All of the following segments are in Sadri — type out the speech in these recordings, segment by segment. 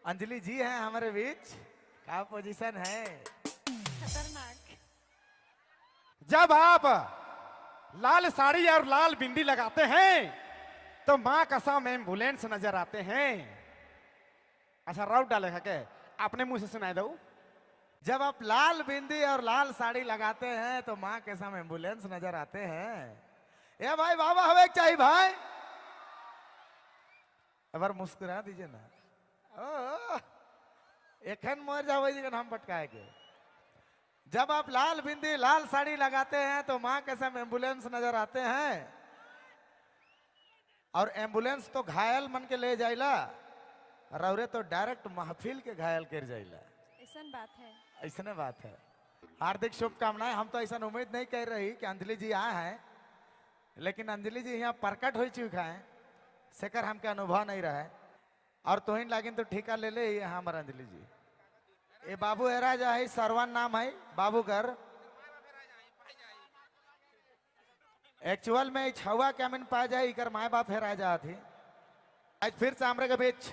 अंजलि जी हैं हमारे बीच। क्या पोजीशन है? खतरनाक। जब आप लाल साड़ी और लाल बिंदी लगाते हैं तो माँ कसम एम्बुलेंस नजर आते हैं। अच्छा राउट डाले के अपने मुंह से सुनाई दो। जब आप लाल बिंदी और लाल साड़ी लगाते हैं तो माँ कसम एम्बुलेंस नजर आते हैं। ए भाई बाबा हवे चाहिए भाई, अबर मुस्कुरा दीजिए ना। ओ एखन मर जावे जखन हम पटकाए के। जब आप लाल बिंदी लाल साड़ी लगाते हैं तो माँ कसम एम्बुलेंस नजर आते हैं। और एम्बुलेंस तो घायल मन के ले जाइला, रौरे तो डायरेक्ट महफिल के घायल कर जाइला। ऐसा बात है, ऐसने बात है। हार्दिक शुभकामनाएं। हम तो ऐसा उम्मीद नहीं कर रही कि अंजलि जी आए हैं, लेकिन अंजलि जी यहाँ प्रकट हो चुका है, सेकर हमके अनुभव नहीं रहे। और तुहिन लागिन तो ठेका ले ले हमारा अंजलि जी। ये बाबू हेरा जा है, सरवन नाम है बाबू कर। एक्चुअल में छुआ के अमीन पा जाए इकर माए बाप हेरा जा थी। आज फिर से हमरे के बीच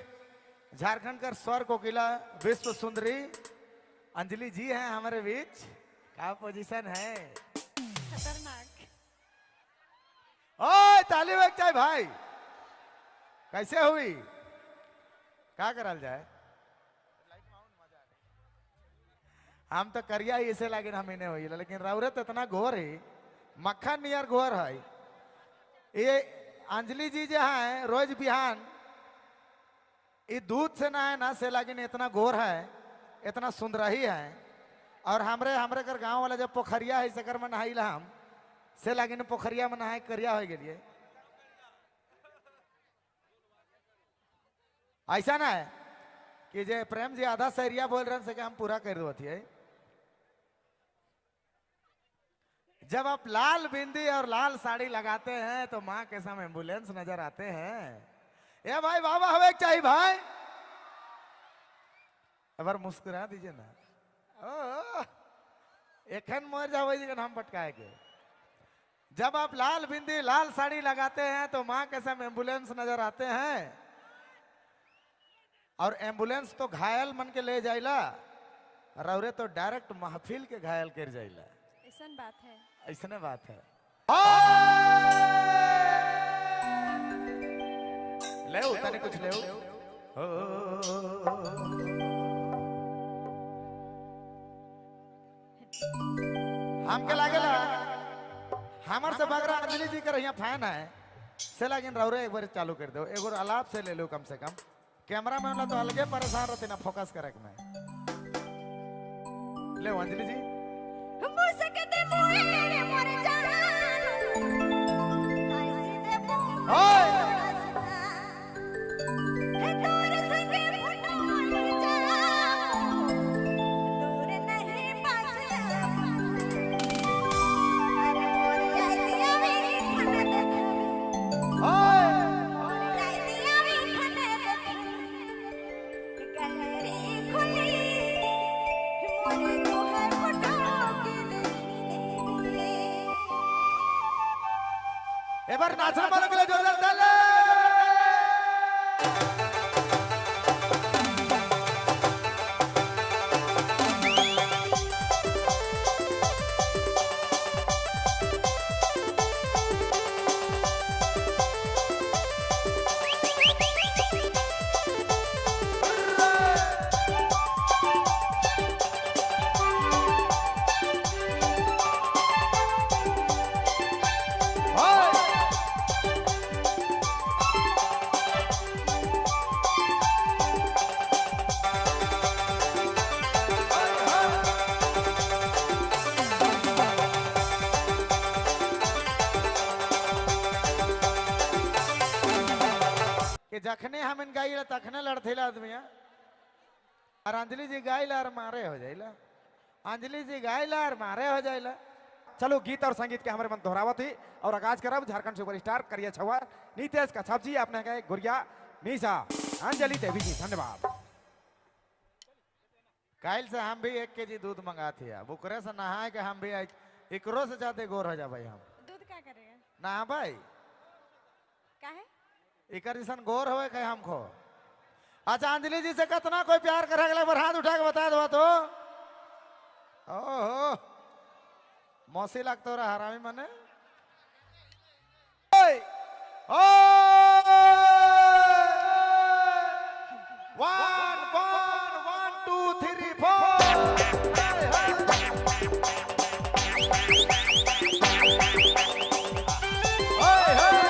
झारखंड का स्वर कोकिला विश्व सुंदरी अंजलि जी हैं हमारे बीच। क्या पोजीशन है? खतरनाक। ओए ताली बज जाए भाई, कैसे हुई? क्या करल जाए? हम तो करिया ही ऐसे लागिन हम इन्हें हुई, लेकिन रौरे तो इतना घोर है, मक्खन नियर घोर है। ये अंजलि जी जो है रोज बिहान ये दूध से ना है ना से लागिन इतना घोर है, इतना सुंदर ही है। और हमरे हमरे कर गांव वाला जब पोखरिया है सकर में नहाइला हम से लागिन पोखरिया में नहाए करिया हो गए। ऐसा ना है कि जे प्रेम जी आधा सरिया बोल रहे हैं से हम पूरा कर दो थी। जब आप लाल बिंदी और लाल साड़ी लगाते हैं तो माँ के सामने एम्बुलेंस नजर आते हैं। ए भाई बाबा हवे चाहिए भाई, अबर मुस्कुरा दीजिए ना। ओ एखन मर जावे जखन हम पटकाए के। जब आप लाल बिंदी लाल साड़ी लगाते हैं तो माँ के सामने एम्बुलेंस नजर आते हैं। और एम्बुलेंस तो घायल मन के ले जाइला, रौरे तो डायरेक्ट महफिल के घायल कर जाइला। ऐसा बात है, ऐसने बात है। ले तने कुछ ले। हमके लागेला हमार से बगरा अंजलि जी कर यहाँ फैन है से लागिन रौरे एक बार चालू कर दो, एक बार अलाप से ले लो कम से कम। कैमरा मैन वाला तो अलगे परेशान रहते ना फोकस करे में। ले अंजलि जी। एबार नाचने वालों के लिए जोरदार ताली। जखने हम इन गाइला तखने लड़थेला आदमी। और अंजलि जी गाइला और मारे हो जाइला, अंजलि जी गाइला और मारे हो जाइला। चलो गीत और संगीत के हमारे मन दोहरावत थी और आगाज करब झारखंड सुपरस्टार करिया छुआ नीतीश कच्छप जी, आपने गए गुड़िया मीसा अंजलि देवी जी, धन्यवाद। काल से हम भी 1 केजी दूध मंगा थे, बुकरे से नहाए के हम भी एकरो से ज्यादा गोर हो जा भाई। हम दूध क्या करेगा? नहा भाई काहे एकर जैसन गोर होवे कहे हमको। अच्छा अंजलि जी से कितना कोई प्यार करे अगला बार हाथ उठा के बता दो तो। ओहो मौसी लगता रहा हरामी मने। ओए ओए 1 1 1 2 3 4। ओए ओए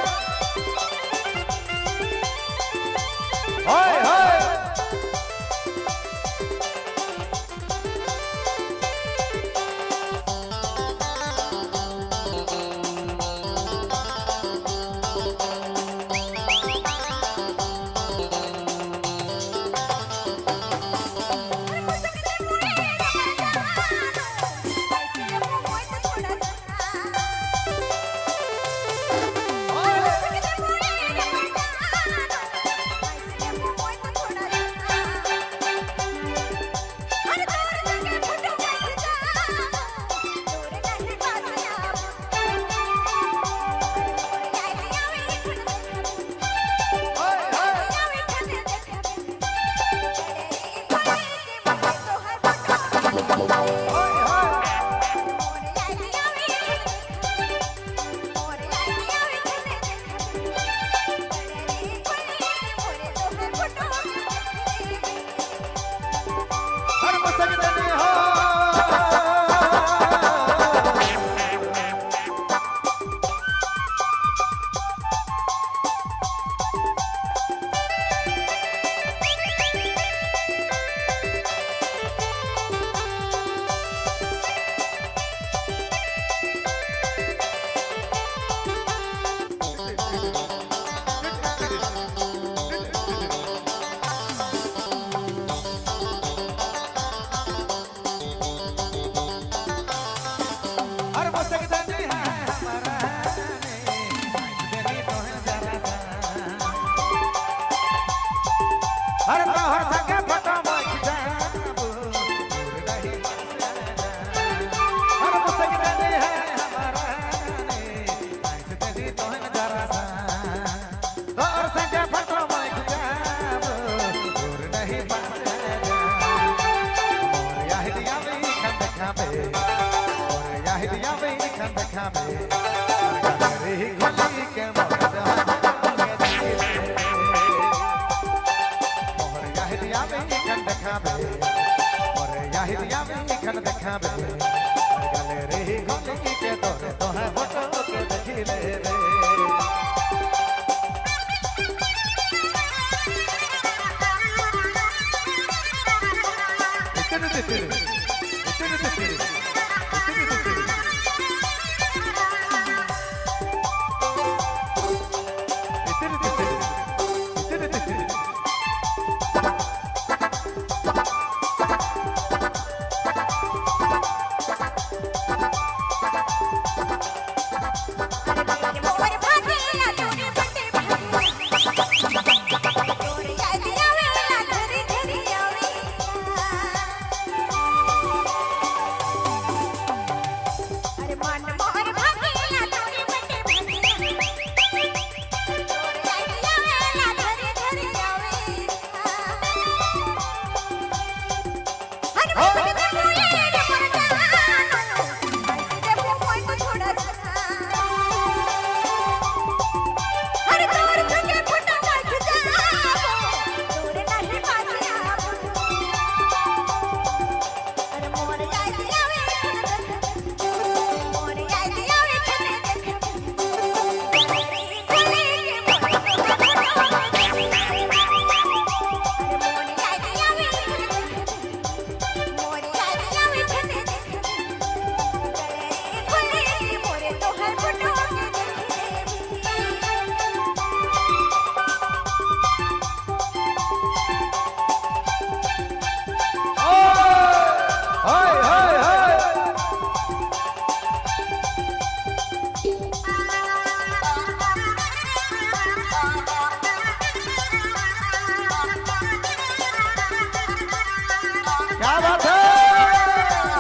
क्या बात है।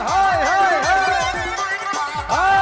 हाय हाय हाय हाय।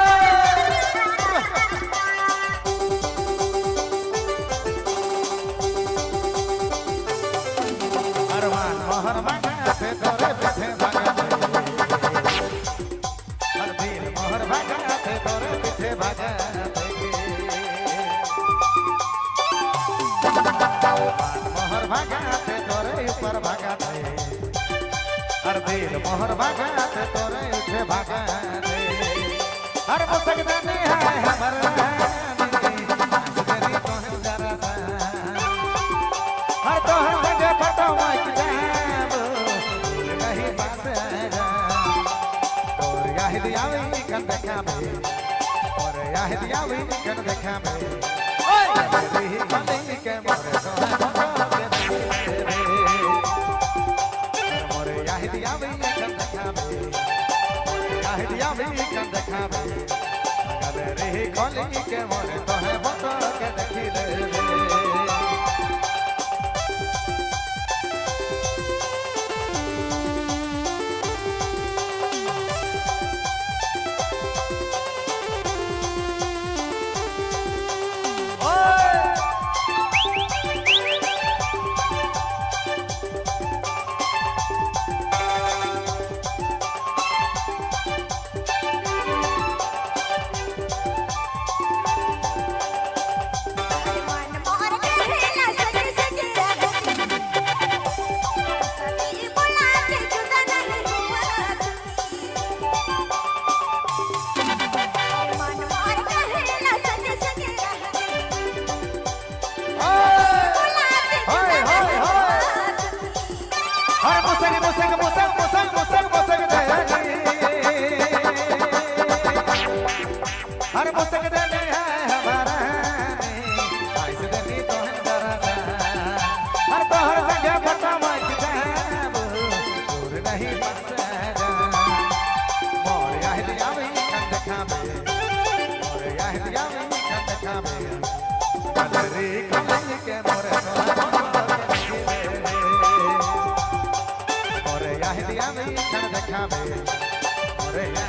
दिल मोहर भागात तोरे उठे भागात हर मुसक देने है हमर रानी, आज देनी तोहे दरसा। हर तोहर संगे फोटो मच जाब, नहीं पास आ जा। तोर याद आवे कन देखाबे, तोर याद आवे कन देखाबे। ओए कली के मोरे सोना फोटो के देबे। मोरे याद आवे कन देखाबे, मोरे याद आवे कन देखाबे। गलरी खोली के मोरे तोहे फोटो के देखी लेबे। मन मोर कहेला सज सज रहती, सभी बुलाते जुदा नहीं हुआ तुम्ही। मन मोर कहेला सज सज रहती, बुलाते हाय, जुदा हाय, नहीं हाय। हुआ तुम्ही। हर मुसंग मुसंग मुसंग मुसंग मुसंग मुसंग देनी, हर मुसंग देनी है हमारा ऐसे देनी तो है दरसा। हर तोहर संगे फोटो मच जाब, दूर नहीं बस जा। मोर याद आवे कंद खाबे, मोर याद आवे कंद खाबे। गलरी कलई के मोरे सोना के देखी ले। मोरे याद आवे कन देखाबे, मोरे याद